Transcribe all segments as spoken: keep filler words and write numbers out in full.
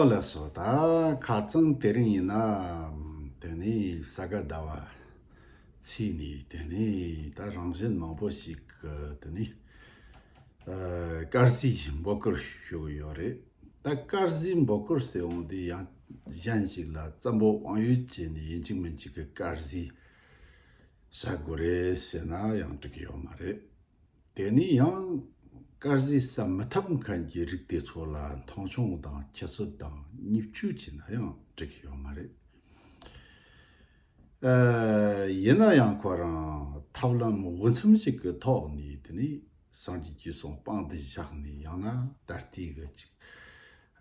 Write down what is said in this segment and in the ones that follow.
ལགས་སོ། ད་ཁ་རྩང་དེ་རིང་ཡིན་ན་དེ་ནས་ས་ག་ཟླ་བ་ཚེས་ནས་དེ་ནས་ད་རང་བཞིན་མང་པོ་ཞིག་གི་དེ་ནས་ཨ་དཀར་ཟས་འབོད་སྐུལ་ཞུ་གི་ཡོད་རེད། ད་དཀར་ཟས་འབོད་སྐུལ་ཟེར་འོང་དུས་ཡང་གཞན་ཞིག་ལ་བཙན་པོ་དབང་ཡོད་བྱས་ནས་ཡིན་གཅིག་མིན་གཅིག་གི་དཀར་ཟས་ཟ་དགོས་རེད་ཟེར་ན་ཡང་འགྲིག་གི་ཡོད་མ་རེད། དེ་ནས་ཡང་དཀར་ཟས་ཟ་མི་ཐུབ་མཁན་གྱི་རིགས་དེ་ཚོ་ལ་མཐོང་ཆུང་དང་ཁྱད་གསོད་དང་བརྙས་བཅོས་བྱས་ན་ཡང་འགྲིག་གི་ཡོད་མ་རེད། ཨ། ཡིན་ན་ཡང་ཁོ་རང་ཐབས་ལམ་འོས་འཚམ་ཞིག་གི་ཐོག་ནས་དེ་ནས་སངས་རྒྱས་ཀྱི་གསུང་དཔང་དུ་བཞག་ནས། ཡང་ན་ད་ལྟའི་གི་ཅིག་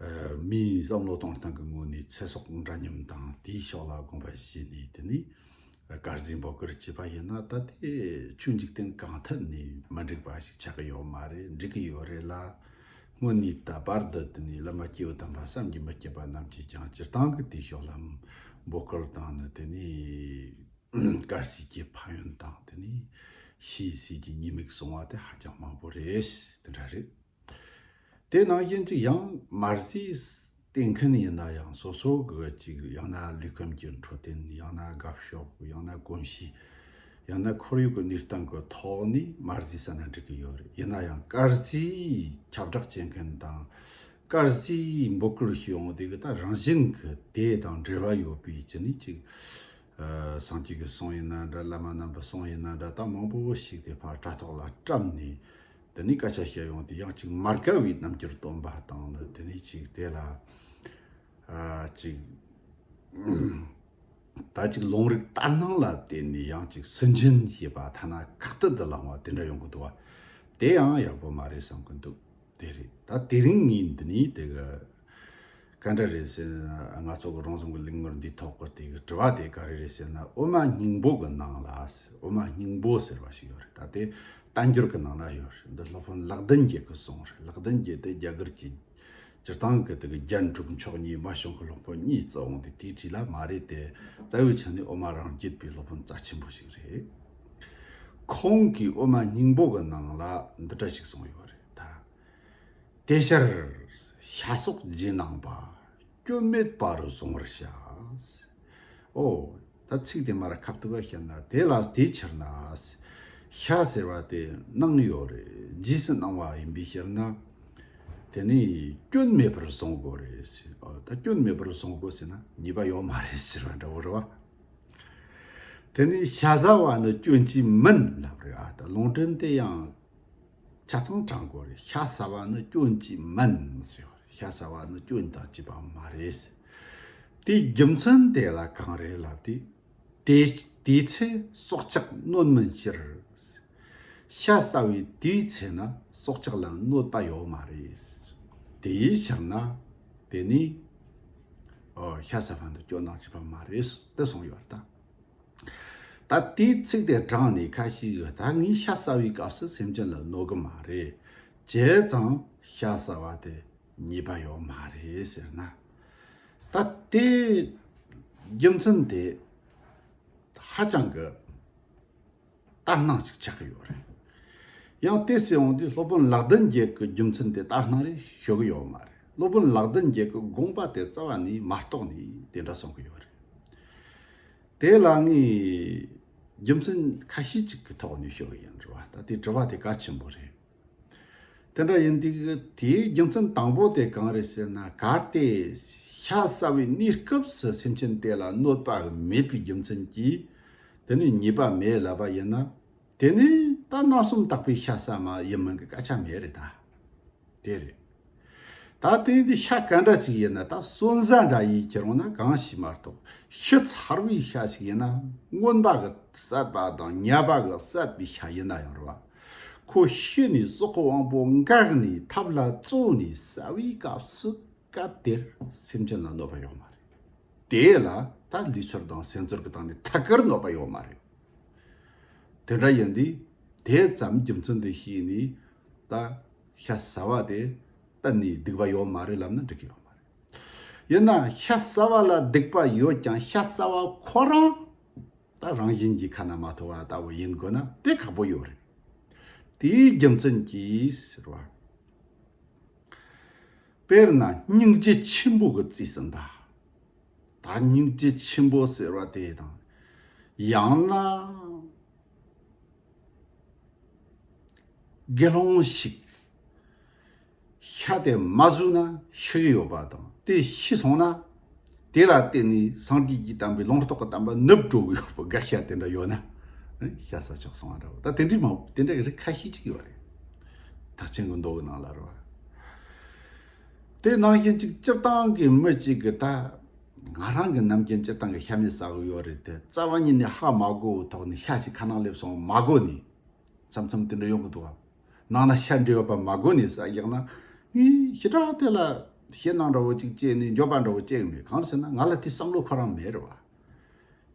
ཨ། མིའི་བསམ་བློ་གཏོང་སྟངས་ཀྱི་ངོས་ནས་ཚེ་སྲོག་འདྲ་མཉམ་དང་དེའི་ཕྱོགས་ལ་དགོངས་པ་བཞེས་ནས། དེ་ནས་དཀར་ཟས་འབོད་སྐུལ་བྱས་པ་ཡིན་ན། ད་དེ་ཆོས་འཇིག་རྟེན་གང་ཐད་ནས་མི་འགྲིག་པ་ཞིག་ཆགས་ཀྱི་ཡོད་མ་རེད། འགྲིག་གི་ཡོད་རེད་ལ། སྔོན་ནས་ད་བར་དུ་དེ་ནས་བླ་མ་སྐྱེས་བུ་དམ་པ་བསམ་གྱིས་མི་ཁྱབ་པ་རྣམས་ཀྱིས་ཀྱང་སྤྱིར་བཏང་གི་དེའི་ཕྱོགས་ལ་འབོད་སྐུལ་དང་ནི། དེ་ནས་དཀར་ཟས་ཀྱི་ཕན་ཡོན་དང་། དེ་ནས་ཤེས་ཟས་ཀྱི་ཉེས་དམིགས་གསུང་བ་དེ་ཧ་ཅང་མང་པོ་རེད། དེ་འདྲ་རེད། དེ་ནང་བཞིན་ཅིག་ཡང་དམར་ཟས་སྟེར་མཁན་ཡིན་ན་ཡང་། སོ་སོ་གི་ཅིག་ཡང་ན་ལུས་ཁམས་ཀྱི་འཕྲོད་བསྟེན། ཡང་ན་དགའ་ཕྱོགས། ཡང་ན་གོམས་གཤིས། ཡང་ན་ཁོར་ཡུག་གི་གནས་སྟངས་ཀྱི་ཐོག་ནས་དམར་ཟས་ཟ་ན་འགྲིག་གི་ཡོད་རེད། ཡིན་ན་ཡང་དཀར་ཟས་ཁྱབ་བསྒྲགས་བྱེད་མཁན་དང་། དཀར་ཟས་འབོད་སྐུལ་ཞུ་འོང་དུས་གི་ད་རང་བཞིན་གི་དེ་དང་འབྲེལ་བ་ཡོད་པའི་ཅི་ནས་ཅིག་ཨ། སངས་རྒྱས་ཀྱི་གསུང་ཡིན་ན་འདྲ། བླ་མ་རྣམ་པའི་གསུང་ཡིན་ན་འདྲ། ད་མང་པོ་ཞིག་དེ་ཕར་དྲ་ཐོག་ལ་བཀྲམ་ནས། དེ་ནས་སྐད་ཆ་བཤད་ཡོང་དུས་ཡང་ཅིག་མ་དགའ་བའི་རྣམ་འགྱུར་སྟོན་པ་དང་ནི། དེ་ནས་ཅིག་དེ་ལ་ཨ་ཅིག་ད་ཅིག་ལུང་རིགས་ལྟར་སྣང་ལ་བརྟེན་ནས་ཡང་ཅིག་སུན་འབྱིན་བྱེད་པ། ཐ་ན་ཁ་གཏད་དུ་ལངས་པ་དེ་འདྲ་ཡོང་གི་འདུག་བ། དེ་ཡང་ཡག་པོ་མ་རེད་བསམ་གི་འདུག་དེ་རེད། ད་དེ་རིང་ངས་འདི་ནས་དེ་གི་ག་འདྲ་རེད་ཟེར་ན། ང་ཚོ་གི་རོང་ཟོམ་གི་གླེང་མོལ་འདིའི་ཐོག་གི་དེ་གི་དྲི་བ་དེ་ག་རེ་རེད་ཟེར་ན། དབུ་མ་སྙིང་པོ་གི་ནང་ལ། དབུ་མ་སྙིང་པོ་ཟེར་བ་ཞིག་ཡོད་རེད། ད་དེ་བསྟན་འགྱུར་གི་ནང་ན་ཡོད་རེད། འདི་སློབ་དཔོན་ལེགས་ལྡན་རྒྱལ་གི་གསུང་རེད། ལེགས་ལྡན་རྒྱལ་དེ་རྒྱ་གར་གྱི་སྤྱིར་བཏང་གི་དེ་གི་རྒྱན་དྲུག་མཆོག་གཉིས་མ་བྱུང་གི་སློབ་དཔོན་གཉིས་བརྩི་འོང་དུས་དེའི་གྲས་ལ་མ་རེད་དེ། རྩ་བའི་ཆ་ནས་དབུ་མ་རང་རྒྱུད་པའི་སློབ་དཔོན་རྩ་ཆེན་པོ་ཞིག་རེད། ཁོང་གིས་དབུ་མ་སྙིང་པོ་གི་ནང་ལ་འདི་འདྲ་ཞིག་གསུངས་ཡོད་རེད་ད། དེ་ཕྱིར་ཤ་སོགས་རྗེས་གནང་པ། སྐྱོན་མེད་པར་གཟུང་བར་བྱ། ཨོ། ད་ཚིག་དེ་མར་ཁ་ཐུག་ག་བཤད་ན། དེ་ལ་དེའི་ཕྱིར་ན། ཤ་ཟེར་བ་དེ་གནང་ཡོད་རེད། རྗེས་སུ་གནང་བ་ཡིན་པའི་ཕྱིར་ན། དེ་ནི་སྐྱོན་མེད་པར་གཟུང་དགོས་རེད་ཟེར། ཨོ། ད་སྐྱོན་མེད་པར་གཟུང་དགོས་ཟེར་ན་ཉེས་པ་ཡོད་མ་རེད་ཟེར་བ་འདྲ་བོ་རེད་བ། དེ་ནས་ཤ་ཟ་བ་ནི་སྐྱོན་ཅིག་མིན་ལབ་རེད། ཨ། ད་ལུང་འདྲེན་དེ་ཡང་ཆ་ཚང་དྲང་དགོས་རེད། ཤ་ཟ་བ་ནི་སྐྱོན་ཅིག་མིན་ཟེར་བ་རེད། ཤ་ཟ་བ་ནི་སྐྱོན་དང་བཅས་པ་མ་རེད་ཟེར། དེའི་རྒྱུ་མཚན་དེ་ལ་གང་རེད་ལབ་དུས། དེ་དེའི་ཚེ་སྲོག་ཆགས་གནོད་མིན་ཕྱིར། ཤ་ཟ་བའི་དུས་ཚེ་ན་སྲོག་ཆགས་ལ་གནོད་པ་ཡོད་མ་རེད། དེའི་ཕྱིར་ན་དེ་ནི། ཨོ། ཤ་ཟ་བ་འདི་སྐྱོན་དང་བཅས་པ་མ་རེད་དེ་གསུངས་ཡོད་རེད་ད། ད་དེའི་ཚིག་དེ་དྲངས་ནས་ཁ་ཤས་ཀྱིས་ད་ངས་ཤ་ཟ་བའི་སྐབས་སུ་སེམས་ཅན་ལ་གནོད་གི་མ་རེད། བྱས་ཙང་ཤ་ཟ་བ་དེ་ཉེས་པ་ཡོད་མ་རེད་ཟེར་ན། ད་དེ་རྒྱུ་མཚན་དེ་ཧ་ཅང་གི་ལྟར་སྣང་ཞིག་ཆགས་ཀྱི་ཡོད་རེད། ཡང་དེ་ཟེར་འོང་དུས་སློབ་དཔོན་ལེགས་ལྡན་རྒྱལ་གྱི་རྒྱུ་མཚན་དེ་ལྟར་སྣང་རེད་ཞུ་གི་ཡོད་མ་རེད། སློབ་དཔོན་ལེགས་ལྡན་རྒྱལ་གྱི་དགོངས་པ་དེ་རྩ་བ་ནས་མ་རྟོགས་ནས་དེ་འདྲ་གསུང་གི་ཡོད་རེད། དེ་ལ་ངས་རྒྱུ་མཚན་ཁ་ཤས་ཅིག་གི་ཐོག་ནས་ཞུ་གི་ཡིན་རེད་བ། ད་དེ་དྲི་བ་དེ་གལ་ཆེན་པོ་རེད། དེ་འདྲ་ཡིན་དུས་དེའི་རྒྱུ་མཚན་དང་པོ་དེ་གང་རེད་ཟེར་ན། གལ་ཏེ་ཤ་ཟ་བའི་གནས་སྐབས་སུ་སེམས་ཅན་དེ་ལ་གནོད་པ་མེད་པའི་རྒྱུ་མཚན་གྱིས་དེ་ནི་ཉེས་པ་མེད་ལབ་པ་ཡིན་ན། དེ་ནི་ད་རྣམ་གསུམ་དག་པའི་ཤ་ཟ་མ་ཡིན་མིན་གྱི་སྐད་ཆ་མེད་རེད་ད། དེ་རེད། ད་དེ་འདི་ཤ་ག་འདྲ་ཅིག་ཡིན་ན། ད་སོན་རྩ་འདྲ་ཡིན་གྱི་རུང་ན་གང་ཞིག་མ་གཏོགས། ཤི་ཚར་བའི་ཤ་ཞིག་ཡིན་ན། རྔོན་པ་གིས་བསད་པ་དང་ཉ་པ་གིས་བསད་པའི་ཤ་ཡིན་ན་ཡང་རེད་བ། ཁོ་ཤི་ནས་སྲོག་གི་དབང་པོ་འགགས་ནས་ཐབས་ལ་བཙོན་ནས་ཟ་བའི་སྐབས་སུ། སྐབས་དེར་སེམས་ཅན་ལ་གནོད་པ་ཡོད་མ་རེད། དེ་ལ་ད་ལུས་ཚོར་དང་སེམས་ཚོར་གྱི་སྟེང་ནས་ཐད་ཀར་གནོད་པ་ཡོད་མ་རེད། དེ་འདྲ་ཡིན་དུས་དེ་ཙམ་རྒྱུ་མཚན་དེ་ཤེས་ནས་ད་ཤ་ཟ་བ་དེ་གཏན་ནས་སྡིག་པ་ཡོད་མ་རེད་ལབ་ན་འགྲིག་གི་ཡོད་མ་རེད། ཡིན་ན་ཤ་ཟ་བ་ལ་སྡིག་པ་ཡོད་ཀྱང་། ཤ་ཟ་བ་ཁོ་རང་ད་རང་བཞིན་གྱིས་ཁ་ན་མ་ཐོ་བ་ལྟ་བུ་ཡིན་དགོས་ན་དེ་ཁག་པོ་ཡོད་རེད། དེའི་རྒྱུ་མཚན་གྱིས་ཟེར་བ། དཔེར་ན་སྙིང་རྗེ་ཆེན་པོ་གི་རྩིས་ཟིན་པ། ད་སྙིང་རྗེ་ཆེན་པོ་ཟེར་བ་དེ་དང་། ཡང་ན་དགེ་སློང་ཞིག་ཤ་དེ་མ་ཟོས་ན་ཤི་གི་ཡོད་པ་དང་། དེ་ཤི་སོང་ན་དེ་ལ་བརྟེན་ནས་སངས་རྒྱས་ཀྱི་བསྟན་པའི་ལུང་རྟོགས་ཀྱི་བསྟན་པ་ནུབ་འགྲོ་གི་ཡོད་པ། དགག་བྱ་དེ་འདྲ་ཡོད་ན་ཤ་ཟ་ཆོག་གསུང་བ་འདྲ་བོ། ད་དེ་འདྲའི་མང་དེ་འདྲ་གི་རིགས་ཁ་ཤས་ཅིག་ཡོད་རེད། ཐེག་ཆེན་གྱི་མདོ་གི་ནང་ལ་རེད་བ། དེ་ནང་བཞིན་ཅིག་སྤྱིར་བཏང་གི་མི་གཅིག་གི་ད། ང་རང་གི་ནམ་རྒྱུན་སྤྱིར་བཏང་གི་ཤ་མེད་ཟ་གི་ཡོད་རེད་དེ། རྩ་བ་ཉིད་ནས་ཧ་མ་གོ་བའི་ཐོག་ནས་ཤ་ཞིག་ཁ་ནང་སླེབས་སོང་མ་གོ་ནས། མཚམས་མཚམས་དེ་འདྲ་ཡོང་གི་འདུག་ག་ནང་ན་ཤ་འདྲེས་ཡོད་པ་མ་གོ་ནས་ཟ་བཞག་ན། ངས་ཞེ་དྲག་དེ་ལ་ཞེད་སྣང་འདྲ་བོ་ཅིག་སྐྱེས་ནས་འགྱོད་པ་འདྲ་བོ་སྐྱེ་གི་མེད། གང་ཟེར་ན་ང་ལ་དེ་བསམ་བློ་ཁོ་རང་མེད་རེད་བ།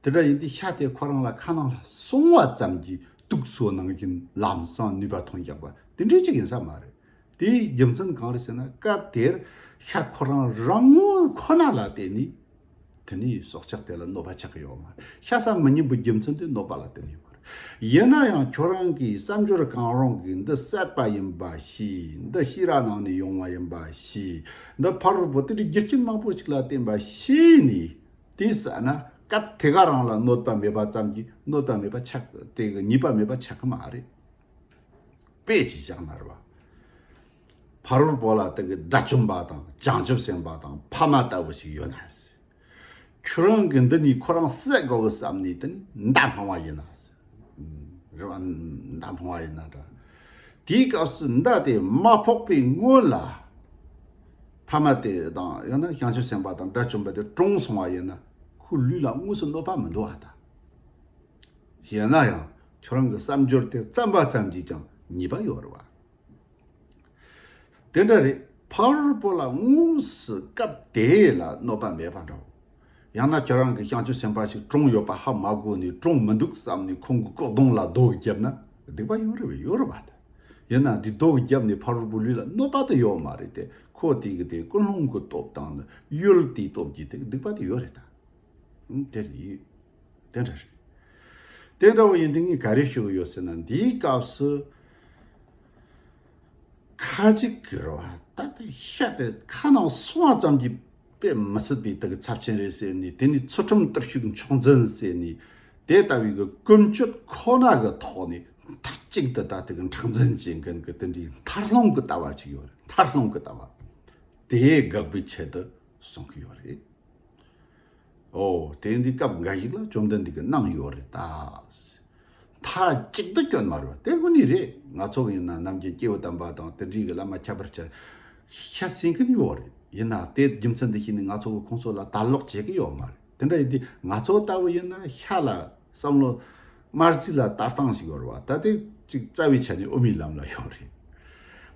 དེ་འདྲ་ཡིན་དུས་ཤ་དེ་ཁོ་རང་ལ་ཁ་ནང་ལ་སོང་བ་ཙམ་གྱིས་དུག་སོ་ནང་བཞིན་ལམ་སང་ནུས་པ་ཐོན་བཞག་པ་དེ་འདྲའི་ཅིག་ཡིན་ས་མ་རེད། དེའི་རྒྱུ་མཚན་གང་རེད་ཟེར་ན། སྐབས་དེར་ཤ་ཁོ་རང་རང་ངོ་ཁོ་ན་ལ་བརྟེན་ནས་དེ་ནས་སྲོག་ཆགས་དེ་ལ་གནོད་པ་ཆགས་ཀྱི་ཡོད་མ་རེད། ཤ་ཟ་མི་ཉན་པའི་རྒྱུ་མཚན་དེ་གནོད་པ་ལ་བརྟེན་ནས་ཡོད་མ་རེད། ཡིན་ན་ཡང་ཁྱོད་རང་གིས་བསམ་སྦྱོར་གང་རུང་གིས་འདི་བསད་པ་ཡིན་པ་ཤེས། འདི་ཤེས་རབ་ནང་ནས་ཡོང་བ་ཡིན་པ་ཤེས། འདི་ཕ་རོལ་པོ་དེ་འདྲའི་རྒྱུ་རྐྱེན་མང་པོ་ཞིག་ལ་བརྟེན་པ་ཤེས་ནས། དེ་ཟ་ན་སྐབས་དེ་ག་རང་ལ་གནོད་པ་མེད་པ་ཙམ་གྱིས་གནོད་པ་མེད་པ་ཆགས། དེ་གི་ཉེས་པ་མེད་པ་ཆགས་ཀྱི་མ་རེད། དཔེ་ཅིག་བཞག་ན་རེད་བ། ཕ་རོལ་པོ་ལ་དེ་གི་དགྲ་བཅོམ་པ་དང་བྱང་ཆུབ་སེམས་དཔའ་དང་ཕ་མ་ལྟ་བུ་ཞིག་ཡོད་ན། ཁྱོད་རང་གི་འདི་ནས་ཁོ་རང་བསད་དགོས་གི་བསམ་ནས་དེ་ནས་མདའ་འཕང་བ་ཡིན་ན། རེད་བ། མདའ་འཕང་བ་ཡིན་ན་འདྲ། དེའི་སྐབས་སུ་མདའ་དེ་མ་ཕོག་པའི་སྔོན་ལ། ཕ་མ་དེ་དང་ཡང་ན་བྱང་ཆུབ་སེམས་དཔའ་དང་དགྲ་བཅོམ་པ་དེ་གྲོངས་སོང་བ་ཡིན་ན། ཁོའི་ལུས་ལ་དངོས་སུ་གནོད་པ་མི་འདུག་བ་ད། ཡིན་ན་ཡང་ཁྱོད་རང་གི་བསམ་སྦྱོར་དེ་བརྩམས་པ་ཙམ་གྱིས་ཀྱང་ཉེས་པ་ཡོད་རེད་བ། དེ་འདྲ་རེད། ཕ་རོལ་པོ་ལ་དངོས་སུ་སྐབས་དེ་ལ་གནོད་པ་མེད་པ་འདྲ་བོ། ཡང་ན་ཁྱོད་རང་གི་བྱང་ཆུབ་སེམས་དཔའ་ཞིག་གྲོངས་ཡོད་པ་ཧ་མ་གོ་ནས་གྲོངས་མི་འདུག་བསམ་ནས་ཁོང་གི་ལྐོག་གདོང་ལ་རྡོ་བརྒྱབ་ན་སྡིག་པ་ཡོད་རེད་བས། ཡོད་རེད་བ་ད། ཡིན་ན་དེ་རྡོ་བརྒྱབ་ནས་ཕ་རོལ་པོའི་ལུས་ལ་གནོད་པ་དེ་ཡོད་མ་རེད་དེ། ཁོ་དེ་གི་དེ་ཀུན་སློང་གི་སྟོབས་དང་ནི་ཡུལ་དེའི་སྟོབས་ཀྱིས་དེ་སྡིག་པ་དེ་ཡོད་རེད་ད། ཨང་། དེ་རེད། དེ་འདྲ་རེད། དེ་འདྲ་བོ་ཡིན་དུས་ངས་ག་རེ་ཞུ་གི་ཡོད་ཟེར་ན། འདིའི་སྐབས་སུ་ཁ་ཅིག་གི་རེད་བ། ད་ལྟ་ཤ་དེ་ཁ་ནང་སོང་བ་ཙམ་གྱིས་དཔེ་མི་སྲིད་པའི་དེ་གི་ཚབས་ཆེན་རེད་ཟེར་ནས། དེ་ནས་ཚུལ་ཁྲིམས་བརྟུལ་ཞུགས་མཆོག་འཛིན་ཟེར་ནས། དེ་ལྟ་བུའི་གི་ཀུན་སྤྱོད་ཁོ་ན་གི་ཐོག་ནས་མཐའ་གཅིག་ཏུ་ད་དེ་གི་མཁྲེགས་འཛིན་བྱེད་མཁན་གི་དེ་འདྲའི་མཐར་ལྷུང་གི་ལྟ་བ་ཅིག་ཡོད་རེད། མཐར་ལྷུང་གི་ལྟ་བ་དེ་དགག་པའི་ཆེད་དུ་གསུང་གི་ཡོད་རེད། ཨོ། དེ་འདི་སྐབས་འགའ་ཞིག་ལ་བཅོམ་ལྡན་འདས་ཀྱིས་གནང་ཡོད་རེད་ད། མཐའ་གཅིག་ཏུ་སྐྱོན་མ་རེད་བ། དེ་དངོས་གནས་རེད། ང་ཚོ་ཡིན་ན་ནམ་རྒྱུན་སྐྱེས་བུ་དམ་པ་དང་དེ་འདྲའི་གི་བླ་མ་ཁྱད་པར་ཅན་ཤ་ཟ་མཁན་ཡོད་རེད། ཡིན་ན་དེ་རྒྱུ་མཚན་འདི་ཤེས་ནས་ང་ཚོ་གི་ཁོང་ཚོ་ལ་དད་ལོག་བྱེད་ཀྱི་ཡོད་མ་རེད། དེ་འདྲ་ཡིན་དུས་ང་ཚོ་ལྟ་བུ་ཡིན་ན་ཤ་ལ་བསམ་བློ་དམར་ཟས་ལ་ལྟ་སྟངས་ཤིག་ཡོད་རེད་བ། ད་དེ་ཅིག་རྩ་བའི་ཆ་ནས་དབུ་མའི་ལམ་ལ་ཡོད་རེད་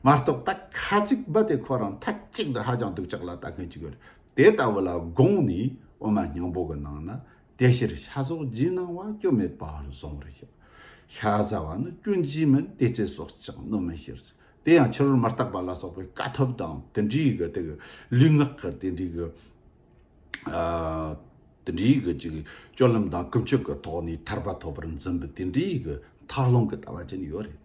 མ་གཏོགས། ད་ཁ་ཅིག་རྦད་དེ་ཁོ་རང་མཐའ་གཅིག་ཏུ་ཧ་ཅང་སྡུག་ཅག་ལ་ལྟ་མཁན་ཅིག་ཡོད་རེད། དེ་ལྟ་བུ་ལ་དགོངས་ནས་དབུ་མ་སྙིང་པོ་གི་ནང་ན། དེ་ཕྱིར་ཤ་སོགས་རྗེས་གནང་བ་སྐྱོན་མེད་པར་བཟུང་བར་བྱ། ཤ་ཟ་བ་ནི་སྐྱོན་ཅིས་མིན། དེ་ཚེ་སྲོག་ཆགས་གནོད་མིན་ཕྱིར། དེ་ཡང་ཕྱི་རོལ་མུ་སྟེགས་པ་ལ་སོགས་པའི་དཀའ་ཐུབ་དང་དེ་འདྲའི་གི་དེ་གི་ལུས་ངག་གི་དེ་འདྲའི་གི། ཨ། དེ་འདྲའི་གི་ཅིག་སྤྱོད་ལམ་དང་ཀུན་སྤྱོད་ཀྱི་ཐོག་ནས་ཐར་པ་ཐོབ་པར་འཛིན་པའི་དེ་འདྲའི་གི་མཐར་ལྷུང་གི་ལྟ་བ་ཅན་ཡོད་རེད།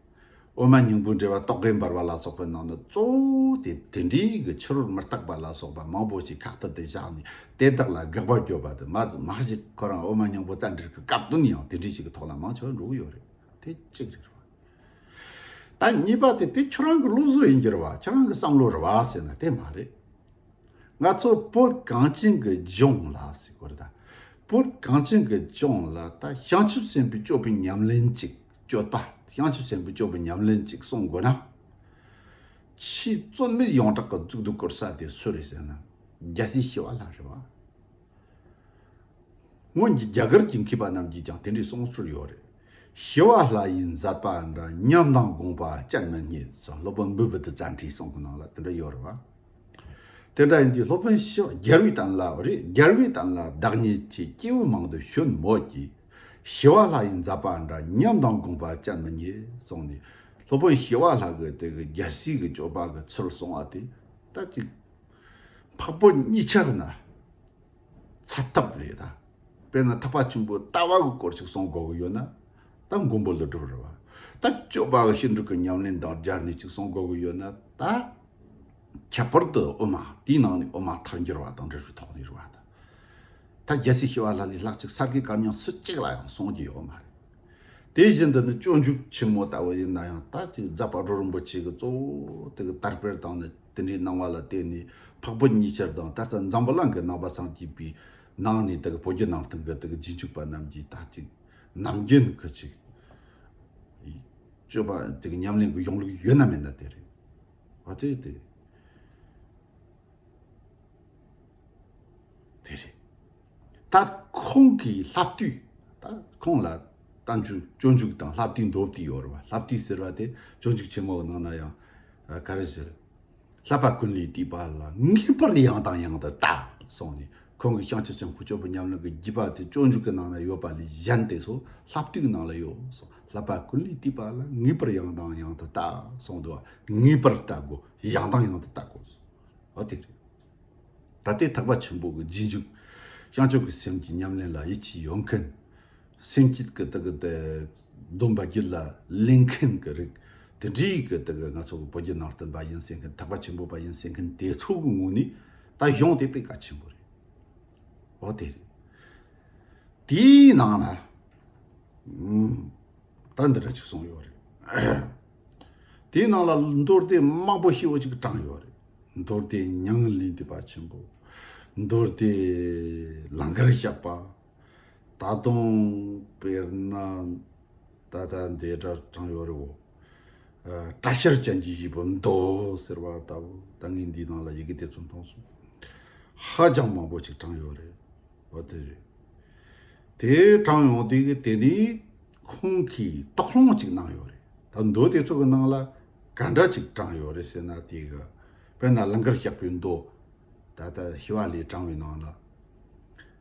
དབུ་མ་སྙིང་པོའི་འགྲེལ་པ་རྟོག་གེ་འབར་བ་ལ་སོགས་པའི་ནང་ན་གཙོ་བོ་དེ་དེ་འདྲའི་གི་ཕྱི་རོལ་མུ་སྟེགས་པ་ལ་སོགས་པ་མང་པོ་ཞིག་ཁ་གཏད་དུ་བཞག་ནས་དེ་དག་ལ་དགག་པ་བརྗོད་པ་དེ་མ་མ་གཞི་ཁོ་རང་དབུ་མ་སྙིང་པོ་རྩ་འགྲེལ་གྱི་སྐབས་དོན་ཡང་དེ་འདྲའི་ཞིག་གི་ཐོག་ལ་མང་ཆེ་བ་འགྲོ་གི་ཡོད་རེད། དེ་གཅིག་རེད་བ། ད་གཉིས་པ་དེ་དེ་ཁྱོད་རང་གི་སློབ་གསོ་ཡིན་གྱི་རེད་བ། ཁྱོད་རང་གི་བསམ་བློ་རེད་བ་ཟེར་ན་དེ་མ་རེད། ང་ཚོ་བོད་གངས་ཅན་གྱི་ལྗོངས་ལ་ཟེར་གོ་རེད་ད། བོད་གངས་ཅན་གྱི་ལྗོངས་ལ་ད་བྱང་ཆུབ་སེམས་དཔའི་སྤྱོད་པའི་ཉམས་ལེན་ཅིག་སྤྱོད་པ། བྱང་ཆུབ་སེམས་དཔའི་སྤྱོད་པའི་ཉམས་ལེན་ཅིག་གསུང་དགོས་ན། ཆེས་བརྩོན་མེད་ཡོངས་གྲགས་ཀྱི་གཙུག་ཏུ་བཀུར་ས་དེ་སུ་རེད་ཟེར་ན། རྒྱལ་སྲས་ཞི་བ་ལྷ་རེད་བ། སྔོན་གྱི་རྒྱ་གར་གྱི་མཁས་པ་རྣམས་ཀྱིས་ཀྱང་དེ་འདྲའི་གསུང་སྲོལ་ཡོད་རེད། ཞི་བ་ལྷ་ཡི་མཛད་པ་འདྲ། ཉམས་དང་དགོངས་པ་སྤྱན་མི་རྙེད་སོགས། སློབ་དཔོན་བི་བུ་ཏི་ཙནྡྲའི་གསུང་གི་ནང་ལ་དེ་འདྲ་ཡོད་རེད་བ། དེ་འདྲ་ཡིན་དུས་སློབ་དཔོན་ཞི་བ་རྒྱལ་བའི་བསྟན་ལ་རེད། རྒྱལ་བའི་བསྟན་ལ་བདག་ཉིད་ཀྱི་སྐྱེས་བུ་མང་དུ་བྱོན་མོད་ཀྱི། ཞི་བ་ལྷ་ཡི་མཛད་པ་འདྲ། ཉམས་དང་དགོངས་པ་སྤྱན་མི་རྙེད་གསུངས་ནས། སློབ་དཔོན་ཞི་བ་ལྷ་གི་དེ་གི་རྒྱལ་སྲས་ཀྱི་སྤྱོད་པ་གི་ཚུལ་གསུང་བ་དེ་ད་ཅིག་འཕགས་བོད་གཉིས་ཆར་ན། ཚ་ཐབས་རེད་ད། དཔེར་ན་ཐེག་པ་ཆེན་པོའི་ལྟ་བ་གི་སྐོར་ཅིག་གསུང་དགོས་ཀྱི་ཡོད་ན། ད་མགོན་པོ་ཀླུ་སྒྲུབ་རེད་བ། ད་སྤྱོད་པ་གི་ཕྱིན་དྲུག་གི་ཉམས་ལེན་དང་སྦྱར་ནས་ཅིག་གསུང་དགོས་ཀྱི་ཡོད་ན། ད་ ཁྱད་པར་དུ་དབུ་མ་དེའི་ནང་ནས་དབུ་མ་མཐར་འགྱུར་བ་དང་འབྲི་རུ་ཐོག་ནས་རུ་བ་དང་། ད་རྒྱལ་སྲས་ཞི་བ་ལྷ་ལས་ལྷག་ཅིག་ས་དགེ་བཀའ་རྙིང་སུ་གཅིག་ལ་ཡང་གསུང་རྒྱུ་ཡོད་མ་རེད། དེ་བཞིན་དུ་ནི་སྤྱོད་འཇུག་ཆེན་མོ་ལྟ་བུ་ཡིན་ན་ཡང་ད་ཅིག་རྫ་དཔལ་སྤྲུལ་རིན་པོ་ཆེ་གི་གཙོ་བོ་དེ་གི་དར་སྤེལ་དང་ནི་དེ་འདྲའི་གནང་བ་ལ་བརྟེན་ནས་འཕགས་བོད་གཉིས་ཆར་དང་ད་ལྟ་འཛམ་བུ་གླིང་གི་ནང་པ་སངས་རྒྱས་པའི་ནང་ནས་དེ་གི་བོད་བརྒྱུད་ནང་བསྟན་གི་དེ་གི་རྗེས་འཇུག་པ་རྣམས་ཀྱིས་ད་ཅིག་ནམ་རྒྱུན་གི་ཅིག་སྤྱོད་པ་དེ་གི་ཉམས་ལེན་གི་ཡོང་ལུགས་ཡོད་ན་མེད་ན་དེ་རེད། ཨ་དེ་དེ། དེ་རེད། ད་ཁོང་གི་ལྷ་བཏུས། ད་ཁོང་ལ་བསྟན་བཅོས་སྤྱོད་འཇུག་དང་ལྷ་བཏུས་མདོ་བཏུས་ཡོད་རེད་བ། ལྷ་བཏུས་ཟེར་བ་དེ་སྤྱོད་འཇུག་ཆེན་མོ་གི་ནང་ན་ཡང་ག་རེ་ཟེར། བསླབ་པ་ཀུན་ལས་བཏུས་པ་ལ་ངེས་པར་ཡང་དང་ཡང་དུ་བལྟ་གསུངས་ནས། ཁོང་གིས་བྱང་ཆུབ་སེམས་དཔའི་སྤྱོད་པའི་ཉམས་ལེན་གྱི་རྒྱུད་པ་དེ་སྤྱོད་འཇུག་གི་ནང་ན་ཡོད་པ་ལས་གཞན་དེ་ཚོ་ལྷ་བཏུས་ནང་ལ་ཡོད་གསུངས། བསླབ་པ་ཀུན་ལས་བཏུས་པ་ལ་ངེས་པར་ཡང་དང་ཡང་དུ་བལྟ་གསུངས་འདུག་བ། ངེས་པར་བལྟ་དགོས། ཡང་དང་ཡང་དུ་བལྟ་དགོས། འོ་དེ་རེད། ད་ལྟའི་ཐེག་པ་ཆེན་པོ་གི་རྗེས་འཇུག་བྱང་ཆུབ་ཀྱི་སེམས་ཀྱི་ཉམས་ལེན་ལ་ཡིད་ཆེས་ཡོད་མཁན། སེམས་བསྐྱེད་ཀྱི་དེ་གི་དེ་སྡོམ་པ་རྒྱུད་ལ་ལེན་མཁན་གྱི་རིགས། དེ་འདྲའི་གི་དེ་གི་ང་ཚོ་གི་བོད་བརྒྱུད་ནང་བསྟན་པ་ཡིན་ཟེར་མཁན། ཐེག་པ་ཆེན་པོ་པ་ཡིན་ཟེར་མཁན་དེ་ཚོ་གི་ངོས་ནས་ད་གཞུང་དེ་དཔེ་གལ་ཆེན་པོ་རེད། འོ་དེ་རེད། དེའི་ནང་ན། ཨུམ། ད་འདི་འདྲ་ཅིག་གསུངས་ཡོད་རེད། དེའི་ནང་ལ་མདོ་སྡེ་མང་པོ་ཞེ་པོ་ཅིག་དྲངས་ཡོད་རེད། མདོ་སྡེ་མྱ་ངན་ལས་འདས་པ་ཆེན་པོ། མདོ་སྡེ་ལང་ཀར་གཤེགས་པ། ད་དུང་དཔེར་ན་ད་ལྟ་འདི་འདྲ་དྲངས་ཡོད་རེད་བོ། ཨ། གྲྭ་ཤར་ཅན་གྱི་བཞེད་པའི་མདོ་ཟེར་བ་ལྟ་བུ། ད་ངས་འདིའི་ནང་ལ་ཡི་གེ་དེ་ཚོ་མཐོང་སོང་། ཧ་ཅང་མང་པོ་ཅིག་དྲངས་ཡོད་རེད། འོ་དེ་རེད། དེ་དྲངས་ཡོང་དུས་ཀྱི་དེ་ནི་ཁོང་གིས་དོགས་སློང་ཅིག་གནང་ཡོད་རེད། ད་མདོ་དེ་ཚོ་གི་ནང་ལ་ག་འདྲ་ཅིག་དྲངས་ཡོད་རེད་ཟེར་ན། དེ་གི་དཔེར་ན་ལང་ཀར་གཤེགས་པའི་མདོ། ད་ལྟ་ཞི་བ་ལྷས་དྲངས་པའི་ནང་ལ།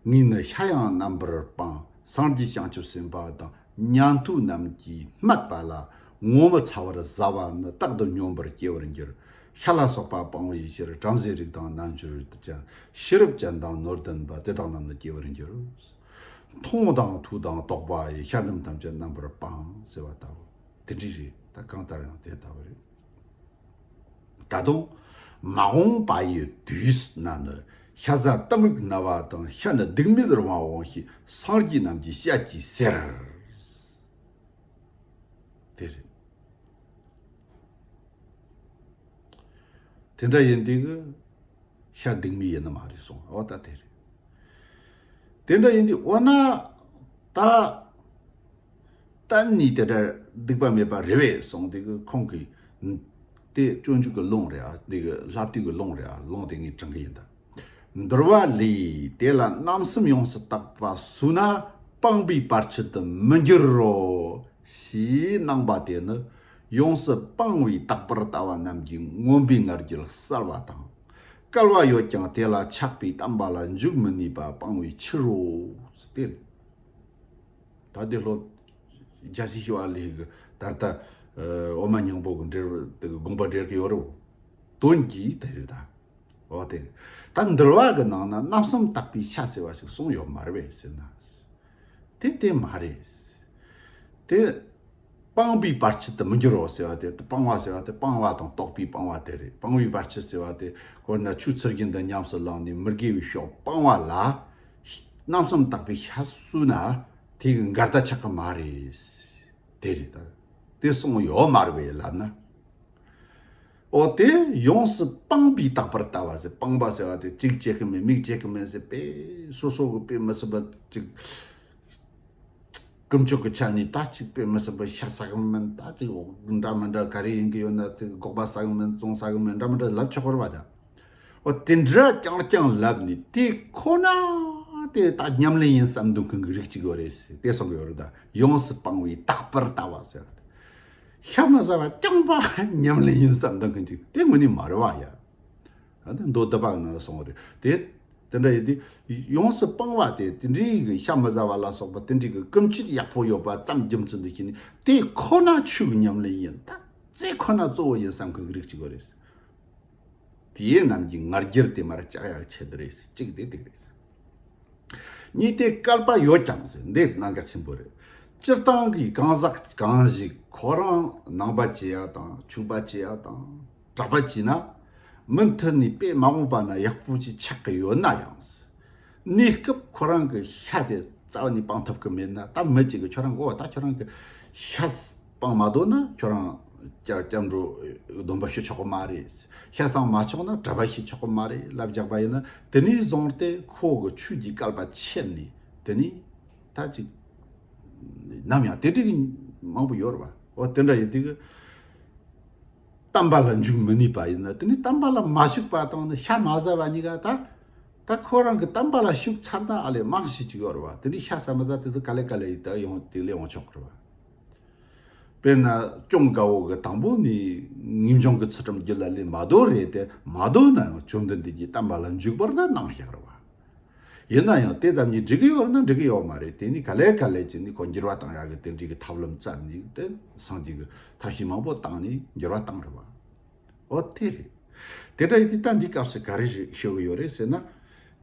ངས་ནི་ཤ་ཡང་རྣམ་པར་སྤངས། སངས་རྒྱས་བྱང་ཆུབ་སེམས་དཔའ་དང་། ཉན་ཐོས་རྣམས་ཀྱིས་སྨྲས་པ་ལ། ངོ་མི་ཚ་བར་བཟའ་བ་ནི། རྟག་ཏུ་སྙོམས་པར་སྐྱེ་བར་འགྱུར། ཤ་ལ་སོགས་པ་སྤང་བའི་ཕྱིར། བྲམ་ཟེ་རིགས་དང་རྣལ་འབྱོར་ཅན། ཤེས་རབ་ཅན་དང་ནོར་ལྡན་པ། དེ་དག་རྣམས་ནི་སྐྱེ་བར་འགྱུར། མཐོང་དང་ཐོས་དང་དོགས་པ་ཡི། ཤ་རྣམས་ཐམས་ཅད་རྣམ་པར་སྤངས། ཟེར་བ་ལྟ་བུ་དེ་འདྲ་རེད། ད་གང་ལྟར་ཡང་དེ་ལྟ་བུ་རེད། ད་དུང་མ་འོངས་པ་ཡི་དུས་ན་ནི། ཤ་ཟ་གཏི་མུག་ན་བ་དང་། ཤ་ནི་སྡིག་མེད་རུང་བ་འོང་ཞེས། སངས་རྒྱས་རྣམས་ཀྱིས་བཤད་ཀྱིས་ཟེར། དེ་རེད། དེ་འདྲ་ཡིན་དུས་ཀྱི་ཤ་སྡིག་མེད་ཡིན་ནི་མ་རེད་གསུངས། འོ་ད་དེ་རེད། དེ་འདྲ་ཡིན་དུས་འོ་ན་ད་གཏན་ནས་དེ་འདྲ་སྡིག་པ་མེད་པ་རེད་པས་གསུངས་དུས་ཀྱི་ཁོང་གིས་དེ་སྤྱོད་འཇུག་གི་ལུང་རེད་ཨ། འདི་གི་ལྷ་བཏུས་ཀྱི་ལུང་རེད་ཨ། ལུང་དེ་ངས་དྲང་གི་ཡིན་ད། འདུལ་བ་ལས། དེ་ལ་རྣམ་གསུམ་ཡོངས་སུ་དག་པ་སུ་ན། སྤངས་པའི་བར་ཆད་དུ་མི་འགྱུར་རོ། ཞེས་གནང་བ་དེ་ནི་ཡོངས་སུ་སྤངས་པའི་དག་པར་ལྟ་བ་རྣམས་ཀྱི་མངོན་པའི་ང་རྒྱལ་གསལ་བ་དང་། སྐལ་བ་ཡོད་ཀྱང་དེ་ལ་ཆགས་པའི་བསམ་པ་ལ་འཇུག་མི་ནུས་པ་སྤང་བའི་ཕྱིར་རོ། ཟེར་ཏེ། ད་དེ་ལྷོ་རྒྱལ་སྲས་ཞི་བ་ལྷས་གི་ད་ལྟ་འོ་མ་སྙིང་པོ་གི་འགྲེལ་དེ་གི་དགོངས་པ་འགྲེལ་གི་ཡོད་རེད། དོན་གྱིས་དེ་རེད་ད། འོ་དེ། ད་འདུལ་བ་གི་ནང་ན་རྣམ་གསུམ་དག་པའི་ཤ་ཟེར་བ་ཞིག་གསུངས་ཡོད་མ་རེད་པས་ཟེར་ན། དེ་དེ་མ་རེད། དེ་སྤངས་པའི་བར་ཆད་དུ་མི་འགྱུར་རོ་ཟེར་བ་དེ། སྤང་བ་ཟེར་བ་དེ་སྤངས་པ་དང་རྟོགས་པའི་སྤངས་པ་དེ་རེད། སྤང་བའི་བར་ཆད་ཟེར་བ་དེ་དཔེར་ན་ཆོས་ཚུལ་བཞིན་དུ་ཉམས་སུ་བླངས་ནས་མི་དགེ་བའི་ཕྱོགས་སྤང་བ་ལ་རྣམ་གསུམ་དག་པའི་ཤ་ཟོས་ན་དེ་གི་འགལ་ཟླ་ཆགས་ཀྱི་མ་རེད། དེ་རེད་ད། དེ་གསུངས་ཡོད་མ་རེད་པས་ལབ་ན། འོ་དེ་ཡོངས་སུ་སྤངས་པའི་དག་པར་ལྟ་བ་ཟེར། སྤངས་པ་ཟེར་བ་དེ་གཅིག་བྱེད་ཀྱི་མེད་མིག་བྱེད་ཀྱི་མེད་ཟེར་པས། སོ་སོ་གི་དཔེ་མི་སྲིད་པ་ཅིག་ཀུན་སྤྱོད་ཀྱི་ཆ་ནས་ད་ཅིག་དཔེ་མི་སྲིད་པ་ཤ་ཟ་གི་མིན། ད་ཅིག་འདྲ་མི་འདྲ་ག་རེ་ཡིན་གི་ཡོད་ན་ཅིག་སྒོག་པ་ཟ་གི་མིན། བཙོང་ཟ་གི་མིན། འདྲ་མི་འདྲ་ལབ་ཆོག་གི་རེད་པ་ད། འོ་དེ་འདྲ་རྐྱང་རྐྱང་ལབ་ནས་དེ་ཁོ་ན་དེ་ད་ཉམས་ལེན་ཡིན་བསམ་འདུག་མཁན་གྱི་རིགས་གཅིག་ཡོད་རེད་ཟེར། དེ་གསུངས་ཡོད་རེད་ད། ཡོངས་སུ་སྤངས་པའི་དག་པར་ལྟ་བ་ཟེར། ཤ་མ་ཟ་བ་རྐྱང་པ་ཉམས་ལེན་ཡིན་བསམ་འདུག་མཁན་གཅིག་དེ་དངོས་གནས་མ་རེད་པ་ཡ། ཨ་དེ་མདོ་སྡུད་པ་གི་ནང་ལ་གསུངས་པ་རེད་དེ། དེ་འདྲ་ཡིན་དུས་ཡོངས་སུ་སྤངས་པ་དེ་དེ་འདྲའི་གི་ཤ་མི་ཟ་བ་ལ་སོགས་པ་དེ་འདྲའི་གི་ཀུན་སྤྱོད་ཡག་པོ་ཡོད་པ་ཙམ་རྒྱུ་མཚན་དུ་བྱས་ནས་དེ་ཁོ་ན་ཆོས་ཀྱི་ཉམས་ལེན་ཡིན། ད་དེ་ཁོ་ན་གཙོ་བོ་ཡིན་བསམ་མཁན་གྱི་རིགས་གཅིག་པ་རེད། དེའི་རྣམས་ཀྱི་ང་རྒྱལ་དེ་མར་བཅག་ཡག་ཆེད་དུ་རེད། གཅིག་དེ་དེ་རེད། གཉིས་དེ་བསྐལ་པ་ཡོད་ཀྱང་ཟེར། འདི་གནད་འགག་ཆེན་པོ་རེད། སྤྱིར་བཏང་གི་གང་ཟག་གང་ཞིག་ཁོ་རང་ནང་པ་བྱེད་ཡག་དང་ཆོས་པ་བྱེད་ཡག་དང་གྲྭ་པ་བྱེད་ན། མུ་མཐུད་ནས་དཔེ་མ་འོངས་པ་ན་ཡག་པོ་ཅིག་ཆགས་ཀྱི་ཡོད་ན་ཡང་། གནས་སྐབས་ཁོ་རང་གི་ཤ་དེ་རྩ་བ་ནས་སྤང་ཐུབ་ཀྱི་མེད་ན། ད་མི་གཅིག་གིས་ཁྱོད་རང་གི་འོ་ད་ཁྱོད་རང་གི་ཤ་སྤང་མ་ཐུབ་ན་ཁྱོད་རང་སྐྱབས་སྐྱབས་འགྲོ་སྡོམ་པ་ཞུ་ཆོག་གི་མ་རེད། ཤ་སྤང་མ་ཆོག་ན་གྲྭ་པ་ཞུ་ཆོག་གི་མ་རེད་ལབ་རྒྱག་པ་ཡིན་ན། དེ་ནས་བཟུང་སྟེ་ཁོ་གི་ཆོས་ཀྱི་བསྐལ་པ་ཆད་ནས། དེ་ནས་ད་ཅིག་ནམ་ཡང་དེ་འདྲའི་མང་པོ་ཡོད་རེད་པ། འོ་དེ་འདྲ་ཡིན་དུས་ཀྱི་དམ་པ་ལ་འཇུག་མི་ནུས་པ་ཡིན་ན། དེ་ནི་དམ་པ་ལ་མ་ཞུགས་པ་དང་ནི་ཤ་མ་ཟ་བ་གཉིས་ཀ་ད། ད་ཁོ་རང་གི་དམ་པ་ལ་ཞུགས་ཚར་ན་ཨ་ལས་མང་ཞིག་ཅིག་ཡོད་རེད་པ། དེ་ནི་ཤ་ཟ་མ་ཟ་དེ་ཚོ་ག་ལེ་ག་ལེ་ཡིན་ད་ཡོང་དེ་ལས་ཡོང་ཆོག་གི་རེད་པ། དཔེར་ན་ཅུང་དགའ་བོ་གི་དང་པོ་ནི་ངེས་འབྱུང་གི་ཚུལ་ཁྲིམས་རྒྱུད་ལ་ལས་མ་དོ་རེད་དེ། མ་དོ་ན་ཡང་བཅོམ་ལྡན་འདས་ཀྱིས་དམ་པ་ལ་འཇུག་པར་ད་གནང་བཞག་རེད་པ། ཡིན་ན་ཡང་དེ་ཙམ་གྱིས་འགྲིག་གི་ཡོད་ན་འགྲིག་གི་ཡོད་མ་རེད། དེ་ནི་ག་ལེ་ག་ལེ་བྱས་ནས་ཁོ་འགྱུར་བ་བཏང་ཡག་གི་དེ་འདྲའི་གི་ཐབས་ལམ་བཙལ་ནས་དེ་སངས་རྒྱས་ཀྱི་ཐབས་ཤེས་མང་པོ་བཏང་ནས་འགྱུར་བ་བཏང་རེད་པ། འོ་དེ་རེད། དེ་འདྲ་ཡིན་དུས་ད་འདི་སྐབས་སུ་ག་རེ་རེད་ཤོད་གི་ཡོད་རེད་ཟེར་ན།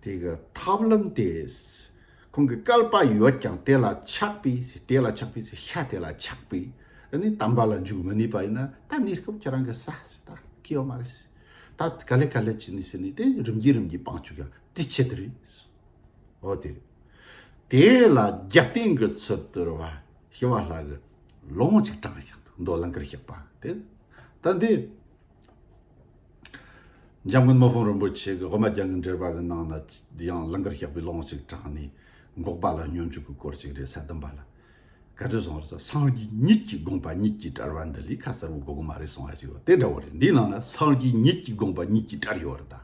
དེ་གི་ཐབས་ལམ་དེ། ཁོང་གི་བསྐལ་པ་ཡོད་ཀྱང་དེ་ལ་ཆགས་པའི་ཟེར། དེ་ལ་ཆགས་པའི་ཟེར། ཤ་དེ་ལ་ཆགས་པའི། ཨ་ནི་དམ་པ་ལ་འཇུག་མི་ནུས་པ་ཡིན་ན་ད་གནས་སྐབས་ཁྱེད་རང་གི་ཟ་ཟེར་ད་གི་ཡོད་མ་རེད་ཟེར། ད་ག་ལེ་ག་ལེ་བྱས་ནས་ཟེར་ནས་དེ་རིམ་གྱིས་རིམ་གྱིས་སྤང་བཅུག་ཡ་དེ་ཆེད་དུ་རེད། འོ་དེ་རེད། དེ་ལ་རྒྱབ་རྟེན་གྱི་ཚུལ་དུ་རེད་པ། ཞི་བ་ལྷ་གི་ལུང་ཅིག་དྲངས་བཞག་འདུག་མདོ་ལང་ཀར་གཤེགས་པ་དེ། ད་འདི་འཇམ་མགོན་མི་ཕམ་རིན་པོ་ཆེ་གི་དབུ་མ་རྒྱན་གྱི་འགྲེལ་པ་གི་ནང་ན་ཡང་ལང་ཀར་གཤེགས་པའི་ལུང་ཞིག་དྲངས་ནས། འགོག་པ་ལ་སྙོམས་འཇུག་གི་སྐོར་ཅིག་རེད། ས་བདུན་པ་ལ། ག་འདྲ་གསུངས་རེད་ཟེར། སངས་རྒྱས་ཉིད་ཀྱི་དགོངས་པ་ཉིད་ཀྱིས་བཀྲལ་བ་འདི་ལས་ཁ་གསལ་བོ་གོ་གི་མ་རེད་གསུང་བ་ཅིག་ཡོད། དེ་འདྲ་བོ་རེད། འདིའི་ནང་ན་སངས་རྒྱས་ཉིད་ཀྱི་དགོངས་པ་ཉིད་ཀྱིས་བཀྲལ་ཡོད་རེད་ད།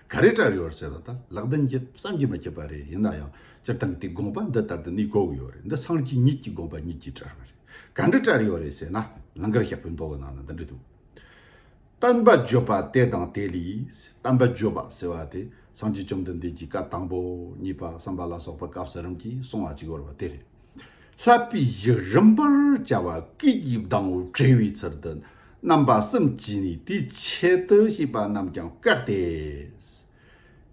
ག་རེ་བཀྲལ་ཡོད་རེད་ཟེར་ན། ད་ལེགས་ལྡན་འབྱེད་བསམ་གྱིས་མི་ཁྱབ་པ་རེད། ཡིན་ན་ཡང་སྤྱིར་བཏང་གི་དེ་དགོངས་པ་འདི་ལྟར་དུ་ནི་གོ་གི་ཡོད་རེད། འདི་སངས་རྒྱས་ཉིད་ཀྱི་དགོངས་པ་ཉིད་ཀྱིས་བཀྲལ་བ་རེད། ག་འདྲ་བཀྲལ་ཡོད་རེད་ཟེར་ན། ལང་ཀར་གཤེགས་པའི་མདོ་གི་ནང་ན་འདི་འདྲ་འདུག་བསྟན་པ་བརྗོད་པ་དེ་དང་དེ་ལས། བསྟན་པ་བརྗོད་པ་ཟེར་བ་དེ་སངས་རྒྱས་བཅོམ་ལྡན་འདས་ཀྱིས་བཀའ་དང་པོ་གཉིས་པ་གསུམ་པ་ལ་སོགས་པ་སྐབས་སུ་རིམ་གྱིས་གསུངས་པ་ཅིག་ཡོད་རེད་པ། དེ་རེད། བསླབ་པའི་གཞི་རིམ་པར་བཅའ་བ་གུས་ཀྱི་གདངས་པོ་བྲལ་བའི་ཚུལ་དུ་རྣམ་པ་གསུམ་གྱིས་ནི། དེའི་ཆེད་དུ་བྱས་པ་རྣམས་ཀྱང་བཀག་སྟེ།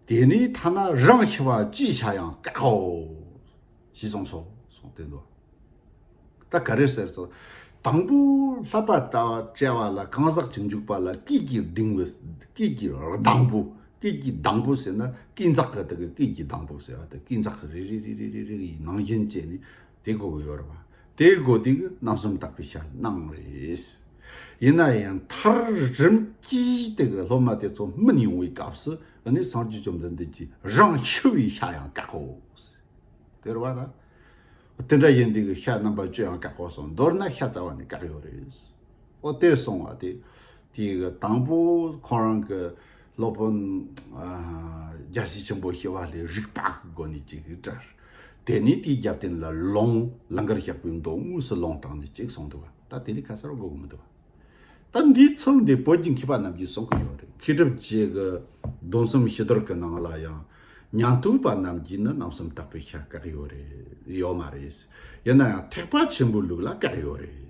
དེ་ནས་ཐ་ན་རང་ཤི་བ་བཅས་བྱ་ཡང་བཀག་གོ། ཞེས་གསུངས་སོ། གསུངས་ཏེ་འདུག་ད་ག་རེ་ཟེར་ཚོ། དང་པོ་བསླབ་པ་ལྟ་བ་བཅའ་བ་ལ་གང་ཟག་ཅིག་འཇུག་པ་ལ་གུས་ཀྱི་གདིང་བའི་གུས་ཀྱི་གདངས་པོ། གུས་ཀྱི་གདངས་པོ་ཟེར་ན་གུས་འཛག་གི་དེ་གི་གུས་ཀྱི་གདངས་པོ་ཟེར་བ་དེ། གུས་འཛག་གི་རེ་རེ་རེ་རེ་རེ་རེ་ཡི་ནང་བཞིན་བྱས་ནས་དེ་གོ་གི་ཡོད་རེད་པ། དེ་གོ་དེ་གི་རྣམ་གསུམ་དག་པའི་ཤ་གནང་རེད། ཡིན་ན་ཡང་མཐར་རིམ་གྱིས་དེ་གི་སློབ་མ་དེ་ཚོ་སྨིན་ཡོང་བའི་སྐབས་སུ་ཨ་ནི་སངས་རྒྱས་བཅོམ་ལྡན་འདས་ཀྱིས་རང་ཤི་བའི་ཤ་ཡང་བཀག་གོ། དེ་རེད་པ་ད། དེ་འདྲ་ཡིན་དུས་ཀྱི་ཤ་རྣམ་པ་བཅུ་ཡང་བཀག་གོ་གསུངས། མདོར་ན་ཤ་རྩ་བ་ནས་བཀག་ཡོད་རེད། ཨོ་དེ་གསུངས་པ་དེ། དེ་གི་དང་པོ་ཁོ་རང་གི་སློབ་དཔོན་ཨ་རྒྱལ་སྲས་ཆེན་པོ་ཞི་བ་ལྷས་རིགས་པ་གི་སྒོ་ནས་ཅིག་བཀྲལ། དེ་ནས་དེའི་རྒྱབ་རྟེན་ལ་ལུང་ལང་ཀར་གཤེགས་པའི་མདོ་དངོས་སུ་ལུང་དྲངས་ནས་ཅིག་གསུངས་འདུག་པ། ད་དེ་ལས་ཁ་གསལ་བོ་གོ་གི་མི་འདུག་པ། ད་འདིའི་ཚུལ་འདི་བོད་ཀྱི་མཁས་པ་རྣམས་ཀྱིས་གསུང་གི་ཡོད་རེད། མཁས་གྲུབ་རྗེ་གི་སྡོམ་གསུམ་ཕྱི་དོར་གྱི་ནང་ལ་ཡང་ཉན་ཐོས་པ་རྣམས་ཀྱིས་ནི་རྣམ་གསུམ་དག་པའི་ཤ་བཀག་ཡོད་རེད། ཡོད་མ་རེད། ཡིན་ན་ཡང་ཐེག་པ་ཆེན་པོའི་ལུགས་ལ་བཀག་ཡོད་རེད།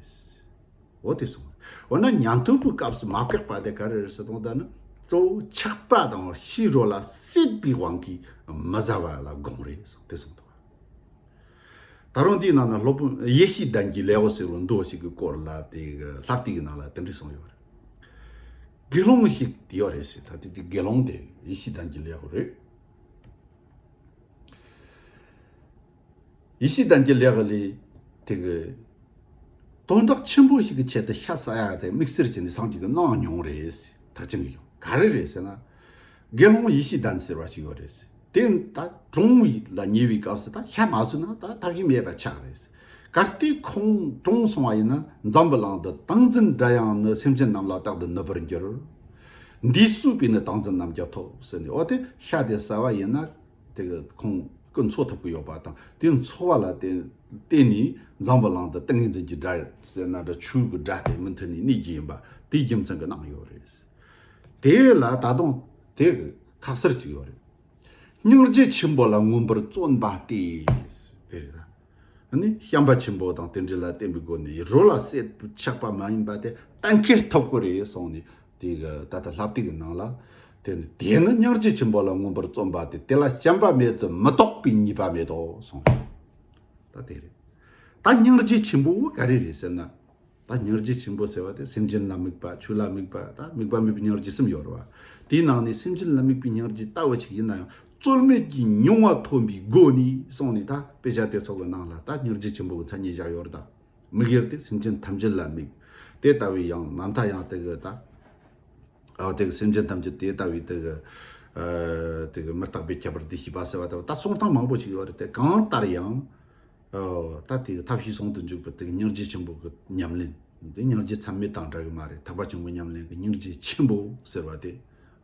འོ་དེ་གསུངས། འོ་ན་ཉན་ཐོས་པའི་སྐབས་སུ་མ་བཀག་པ་དེ་ག་རེ་རེད་ཟེར་དང་། ད་ནི་གཙོ་བོ་ཆགས་པ་དང་ཕྱི་རོལ་ལ་སྲེད་པའི་དབང་གིས་མི་བཟའ་བ་ལ་དགོངས་རེད་གསུངས། དེ་གསུངས་འདུག་ད་རུང་དེའི་ནང་ན་སློབ་དཔོན་ཡེ་ཤེས་ལྡན་གྱི་ལེའུ་ཟེར་བའི་མདོ་ཞིག་གི་སྐོར་ལ་དེ་གི་ལྷ་བཏུས་ཀྱི་ནང་ལ་དེ་འདྲ་གསུངས་ཡོད་རེད། དགེ་སློང་ཞིག་དེ་ཡོད་རེད་ཟེར། ད་དེ་དེ་དགེ་སློང་དེ་ཡེ་ཤེས་ལྡན་གྱི་ལེའུ་རེད། ཡེ་ཤེས་ལྡན་གྱི་ལེའུ་ལས་དེ་གི་དོན་དག་ཆེན་པོ་ཞིག་གི་ཆེད་དུ་ཤ་ཟ་ཡ་དེ་དམིགས་བསལ་བྱས་ནས་སངས་རྒྱས་ཀྱིས་གནང་མྱོང་རེད་ཟེར། ཐག་བཅད་གི་ཡོད། ག་རེ་རེད་ཟེར་ན། དགེ་སློང་ཡེ་ཤེས་ལྡན་ཟེར་བ་ཞིག་ཡོད་རེད། དེ་ད་གྲོངས་ལ་ཉེ་བའི་སྐབས་སུ་ད་ཤ་མ་ཟོས་ན་ད་ཐབས་ཤེས་མེད་པ་ཆགས་རེད། གལ་ཏེ་ཁོང་གྲོངས་སོང་བ་ཡིན་ན་འཛམ་བུ་གླིང་འདི་ཏིང་འཛིན་སྒྲ་དབྱངས་ནི་སེམས་ཅན་རྣམས་ལ་རྟག་ཏུ་ནུབ་པར་འགྱུར། འདིས་གསོས་པས་ནི་ཏིང་འཛིན་རྣམས་ཀྱང་ཐོབ་ཟེར་ནས། འོ་དེ་ཤ་དེ་ཟ་བ་ཡིན་ན་དེ་གི་ཁོང་སྐུ་འཚོ་ཐུབ་ཀྱི་ཡོད་པ་དང་། དེ་འཚོ་བ་ལ་བརྟེན་བརྟེན་ནས་འཛམ་བུ་གླིང་དུ་ཏིང་ངེ་འཛིན་གྱི་སྒྲ་ཟེར་ན་འདྲ། ཆོས་ཀྱི་སྒྲ་དེ་མུ་མཐུད་ནས་གནས་ཀྱི་ཡིན་པ་དེའི་རྒྱུ་མཚན་གྱིས་གནང་ཡོད་རེད། དེ་ལ་ད་དུང་དེ་ཁ་གསལ་ཅིག་ཡོད་རེད། སྙིང་རྗེ་ཆེན་པོ་ལ་མངོན་པར་བརྩོན་པ་སྟེ། དེ་རེད་ད། ཨ་ནི་བྱམས་པ་ཆེན་པོ་དང་དེ་འདྲ་ལ་བརྟེན་པའི་སྒོ་ནས་རོ་ལ་སྲེད་པའི་ཆགས་པ་མ་ཡིན་པ་དེ་གཏན་འཁེལ་ཐུབ་ཀྱི་རེད་གསུངས་ནས། དེ་གི་ད་ལྟ་ལྷ་བཏུས་ཀྱི་ནང་ལ། དེ་ནི་དེ་ནི་སྙིང་རྗེ་ཆེན་པོ་ལ་མངོན་པར་བརྩོན་པ་སྟེ། དེ་ལ་བྱམས་པ་མེད་དུ་མི་རྟོགས་པའི་ཉེས་པ་མེད་དོ་གསུངས། ད་དེ་རེད། ད་སྙིང་རྗེ་ཆེན་པོ་བོ་ག་རེ་རེད་ཟེར་ན། ད་སྙིང་རྗེ་ཆེན་པོ་ཟེར་བ་དེ་སེམས་ཅན་ལ་དམིགས་པ། ཆོས་ལ་དམིགས་པ། ད་དམིགས་པ་མེད་པའི་སྙིང་རྗེ་གསུམ་ཡོད་རེད་བ། དེའི་ནང་ནས་སེམས་ཅན་ལ་དམིགས་པའི་སྙིང་རྗེ་ལྟ་བུ་ཞིག་ཡིན་ན་ཡང་རྩོལ་མེད་ཀྱི་མྱོང་བ་ཐོན་པའི་སྒོ་ནས་གསུངས་ནས། ད་དཔེ་ཆ་དེ་ཚོ་གི་ནང་ལ་ད་སྙིང་རྗེ་ཆེན་པོ་གི་མཚན་ཉིད་བཞག་ཡོད་རེད། ད་དམིགས་ཡུལ་དེ་སེམས་ཅན་ཐམས་ཅད་ལ་དམིགས། དེ་ལྟ་བུའི་ཡང་མ་མཐའ་ཡང་དེ་གི་ད། ཨ་དེ་གི་སེམས་ཅན་ཐམས་ཅད་དེ་ལྟ་བུའི་དེ་གི། ཨ་དེ་གི་མི་རྟག་པའི་ཁྱད་པར་འདུ་ཤེས་པ་ཟེར་བ་ལྟ་བུ། ད་གསུང་སྟངས་མང་པོ་ཞིག་ཡོད་རེད་དེ། གང་ལྟར་ཡང་། ཨོ། ད་དེ་གི་ཐབས་ཤེས་ཟུང་དུ་འཇུག་པའི་དེ་གི་སྙིང་རྗེ་ཆེན་པོ་གི་ཉམས་ལེན། དེ་སྙིང་རྗེ་ཚད་མེད་དང་འདྲ་གི་མ་རེད། ཐེག་པ་ཆེན་པོའི་ཉམས་ལེན་གི་སྙིང་རྗེ་ཆེན་པོ་ཟེར་བ་དེ།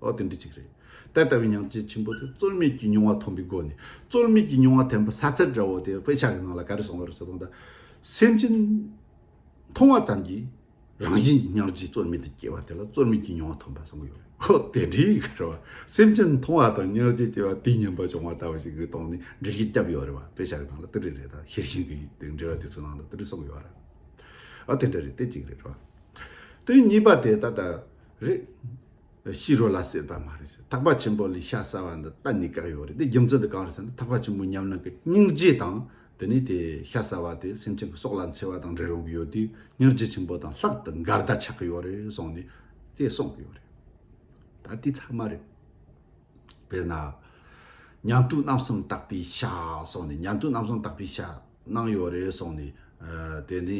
ཨོ་དེ་འདྲ་ཅིག་རེད། དེ་ལྟ་བུའི་སྙིང་རྗེ་ཆེན་པོ་དེ་རྩོལ་མེད་ཀྱི་མྱོང་བ་ཐོན་པའི་སྒོ་ནས། རྩོལ་མེད་ཀྱི་མྱོང་བ་ཐོན་པ་ས་ཚད་འདྲ་བོ་དེ་དཔེ་ཆ་གི་ནང་ལ་ག་རེ་གསུངས་པ་རེད་ཟེར་དུས། ད་སེམས་ཅན་མཐོང་བ་ཙམ་གྱིས་རང་བཞིན་གྱི་སྙིང་རྗེ་རྩོལ་མེད་དུ་སྐྱེ་བ་དེ་ལ་རྩོལ་མེད་ཀྱི་མྱོང་བ་ཐོན་པ་གསུང་གི་ཡོད་རེད། ཨོ་དེ་འདྲའི་གི་རེད་བ། སེམས་ཅན་མཐོང་བ་དང་སྙིང་རྗེ་སྐྱེ་བ་དེ་སྙོམས་པར་བྱུང་བ་ལྟ་བུ་ཞིག་གི་སྟེང་ནས་འགྲེལ་བཤད་བརྒྱབ་ཡོད་རེད་བ། དཔེ་ཆ་གི་ནང་ལ་དེ་འདྲ་རེད། ད་ཤེར་ཕྱིན་གྱི་དེ་འགྲེལ་བ་དེ་ཚོའི་ནང་ལ་དེ་འདྲ་གསུངས་ཡོད་རེད། ཨ་དེ་འདྲ་རེད། དེ་གཅིག་རེད་བ། དེ་གཉིས་པ་དེ་ད་ལྟ་རེད། ཤེས་རབ་ལ་སྲེད་པ་མ་རེད་ཟེར། ཐེག་པ་ཆེན་པོ་ལས་ཤ་ཟ་བ་འདི་གཏན་ནས་བཀག་ཡོད་རེད། དེ་རྒྱུ་མཚན་དེ་གང་རེད་ཟེར་ན། ཐེག་པ་ཆེན་པོའི་ཉམས་ལེན་གྱི་སྙིང་རྗེ་དང་། དེ་ནས་དེ་ཤ་ཟ་བ་དེ་སེམས་ཅན་གྱི་སྲོག་ལ་འཚེ་བ་དང་འབྲེལ་ཡོང་གི་ཡོད་དུས། སྙིང་རྗེ་ཆེན་པོ་དང་ལྷག་ཏུ་འགལ་ཟླ་ཆགས་ཀྱི་ཡོད་རེད་གསུངས་ནས་དེ་གསུངས་ཀྱི་ཡོད་རེད། ད་དེ་ཚང་མ་རེད། དཔེར་ན། ཉན་ཐོས་རྣམ་གསུམ་དག་པའི་ཤ་གསུངས་ནས། ཉན་ཐོས་རྣམ་གསུམ་དག་པའི་ཤ་གནང་ཡོད་རེད་གསུངས་ནས། ཨ་དེ་ནས་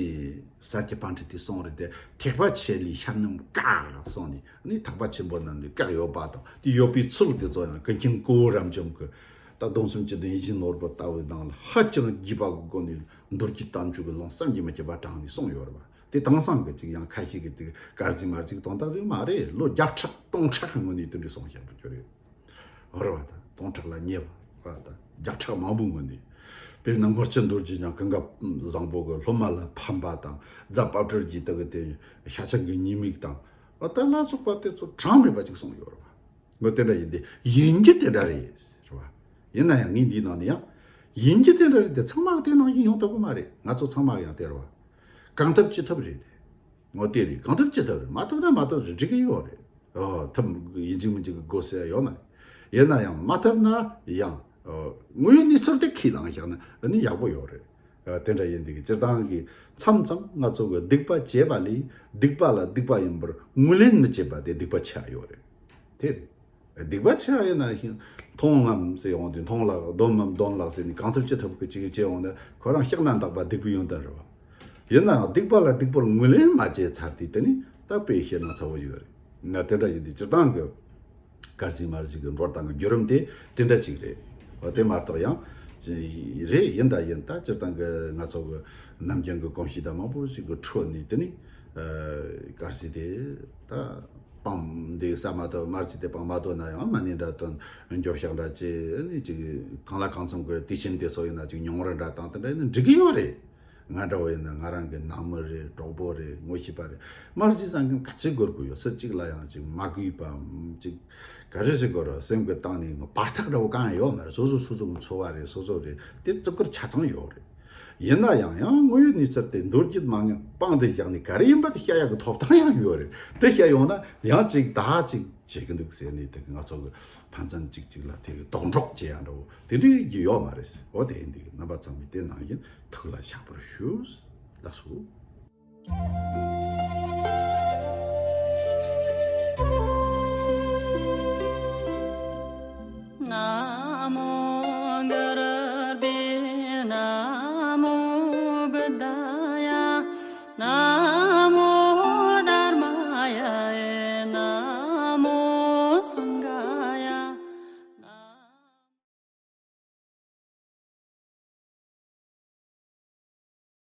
ས་སྐྱ་པཎྜི་ཏས་གསུངས་རེད་དེ། ཐེག་པ་ཆེ་ལས་ཤ་རྣམས་བཀག་གསུངས་ནས། ཨ་ནི་ཐེག་པ་ཆེན་པོ་རྣམས་ལས་བཀག་ཡོད་པ་དང་། དེ་ཡོད་པའི་ཚུལ་དེ་ཚོ་ཡང་ཀུན་མཁྱེན་གཽ་རབ་འབྱམས་ཀྱི་ད་སྡོམ་གསུམ་གྱི་བདེན་བཞིའི་ནོར་བུ་ལྟ་བུའི་ནང་ལ་ཧ་ཅང་རྒྱས་པ་གི་སྒོ་ནས། མདོ་རྒྱུད་དམ་ཆོས་ཀྱི་ལུང་བསམ་གྱིས་མི་ཁྱབ་པ་དྲངས་ནས་གསུངས་ཡོད་རེད་བ། དེ་དེང་སང་གི་ཅིག་ཡང་ཁ་ཤས་ཀྱིས་དེ་ག་རེ་ཟེར་མ་རེད་ཅིག་དོན་དག་ཟིག་མ་རེད། ལོ་བརྒྱ་ཕྲག་སྟོང་ཕྲག་གི་སྔོན་ནས་དེ་འདྲ་གསུངས་བཞག་པ་ཅིག་རེད། རེད་བ། ད་སྟོང་ཕྲག་ལ་ཉེ་བ་རེད་བ། ད་བརྒྱ་ཕྲག་མང་པོའི་སྔོན་ནས། དཔེར་ན་མགུར་ཆུ་རྡོ་རྗེ་འཆང་ཀུན་དགའ་བཟང་པོ་གི་སློབ་མ་ལ་ཕན་པ་དང་། རྫ་དཔལ་སྤྲུལ་གྱི་དེ་གི་དེ་ཤ་ཆང་གི་ཉེས་དམིགས་དང་། ཨ་ད་ལ་སོགས་པ་དེ་ཚོ་གྲངས་མེད་པ་ཅིག་གསུངས་ཡོད་རེད་བ། འོ་དེ་འདྲ་ཡིན་ཏེ། ཡིན་རྒྱུ་དེ་འདྲ་རེད། རེད་བ། ཡིན་ན་ཡང་ངས་འདིའི་ནང་ནས་ཡང་། ཡིན་རྒྱུ་དེ་འདྲ་རེད་དེ། ཚང་མ་གི་དེ་ནང་བཞིན་ཡོང་ཐུབ་ཀྱི་མ་རེད། ང་ཚོ་ཚང་མ་གི་ཡང་དེ་རེད་བ། གང་ཐུབ་ཅི་ཐུབ་རེད་དེ། ངོ་དེ་རེད། གང་ཐུབ་ཅི་ཐུབ་རེད། མ་ཐུབ་ན་མ་ཐུབ་རེད། འགྲིག་གི་ཡོད་རེད། ཨོ་ཐུབ། ཡིན་གཅིག་མིན་གཅིག་གི་དགོས་ཟེར་ཡ་ཡོད་མ་རེད། ཡིན་ན་ཡང་མ་ཐུབ་ན་ཡང་། ཨོ་དངོས་ཡོད་གནས་ཚུལ་དེ་ཁས་བླངས་བཞག་ན་ཨ་ནི་ཡག་པོ་ཡོད་རེད། ཨོ་དེ་འདྲ་ཡིན་དུས་སྤྱིར་བཏང་གི་མཚམས་མཚམས་ང་ཚོ་གི་སྡིག་པ་བྱས་པ་ལས་སྡིག་པ་ལ་སྡིག་པ་ཡིན་པར་ངོས་ལེན་མི་བྱེད་པ་དེ་སྡིག་པ་ཆེ་བ་ཡོད་རེད། དེ་རེད། སྡིག་པ་ཆེ་བ་ཡིན་ན་ཞིང་མཐོང་ངམ་ཟེར་ཡོང་དུས། མཐོང་ལགས། སྡོམ་མམ་སྡོམ་ལགས་ཟེར་ནས་གང་ཐུབ་ཅི་ཐུབ་ཀྱི་ཅིག་བྱས་ཡོང་ན། ཁོ་རང་ཤག་ན་འདག་པ་སྡིག་པའི་ཡོན་ཏན་རེད་བ། ཡིན་ནའང་སྡིག་པ་ལ་སྡིག་པར་ངོས་ལེན་མ་བྱས་ཚར་དུས་དེ་ནི་ད་དཔེ་བཤད་ན་ཚ་བོ་ཡོད་རེད། ང་དེ་འདྲ་ཡིན་དུས་སྤྱིར་བཏང་གི་གར་ཟིན་མར་ཟིན་གྱི་འགྲོ་སྟངས་ཀྱི་བརྒྱུད་རིམ་དེ་དེ་འདྲ་ཅིག་རེད། འོ་དེ་མ་གཏོགས་ཡང་རེད། ཡིན་ད་ཡིན། ད་སྤྱིར་བཏང་གི་ང་ཚོ་གི་ནམ་རྒྱུན་གྱི་གོམས་གཤིས་དང་མང་པོ་ཞིག་གི་ཁྲོད་ནས་དེ་ནི་གར་ཟིན་དེ་ད། སྤང་འདི་ཟ་མ་ཐུབ། མར་ཟིན་དེ་སྤང་མ་ཐུབ་ན་ཡང་མ་ཎི་འདྲ་དང་འགྱོད་བཤགས་འདྲ་བྱས་ནས་ཅིག་གང་ལ་གང་འཚམ་གྱི་དུས་ཆེན་དེ་ཚོ་ཡིན་ན་ཅིག་མྱོང་རོལ་འདྲ་དང་དེ་འདྲ་ཡིན་ན་འགྲིག་གི་ཡོད་རེད། ང་འདྲ་བོ་ཡིན་ན་ང་རང་གི་ནང་མི་རེད། གྲོགས་པོ་རེད། ངོ་ཤེས་པ་རེད། མར་ཟིན་ཟ་མཁན་ག་ཚོད་དགོས་དགོས་ཡོད། སུ་གཅིག་ལ་ཡང་ཅིག་མ་གུས་པའམ་ཅིག་ག་རེ་ཟེར་དགོས་རེད། སེམས་ཀྱི་གཏིང་ནས་བར་ཐག་འདྲ་བོ་གང་ཡང་ཡོད་མ་རེད། སོ་སོ་སོ་སོ་གི་འཚོ་བ་རེད། སོ་སོ་རེད། དེ་བརྩི་བཀུར་ཆ་ཚང་ཡོད་རེད། ཡིན་ན་ཡང་ཡང་དངོས་ཡོད་གནས་ཚུལ་དེ་མདོ་རྒྱུད་མ་ངན་སྤངས་ཏེ་བཞག་ནས་ག་རེ་ཡིན་པ་དེ་བཤད་ཡག་གི་ཐོབ་ཐང་ཡང་ཡོད་རེད། དེ་བཤད་ཡོང་ན་ཡང་ཅིག་ད་ཅིག་བྱེད་ཀྱི་འདུག་ཟེར་ནས། དེ་ང་ཚོ་གི་ཕན་ཚུན་གཅིག་གཅིག་ལ་དེ་གི་དོགས་འདྲོག་བྱེད་ཡག་འདྲ་བོ་དེ་འདྲའི་གི་ཡོད་མ་རེད། འོ་དེ་ཡིན་དུས་རྣམ་པ་ཚང་མས་དེ་ནང་བཞིན་ཐུགས་ལ་བཞག་པར་ཞུ། ལགས་སོ།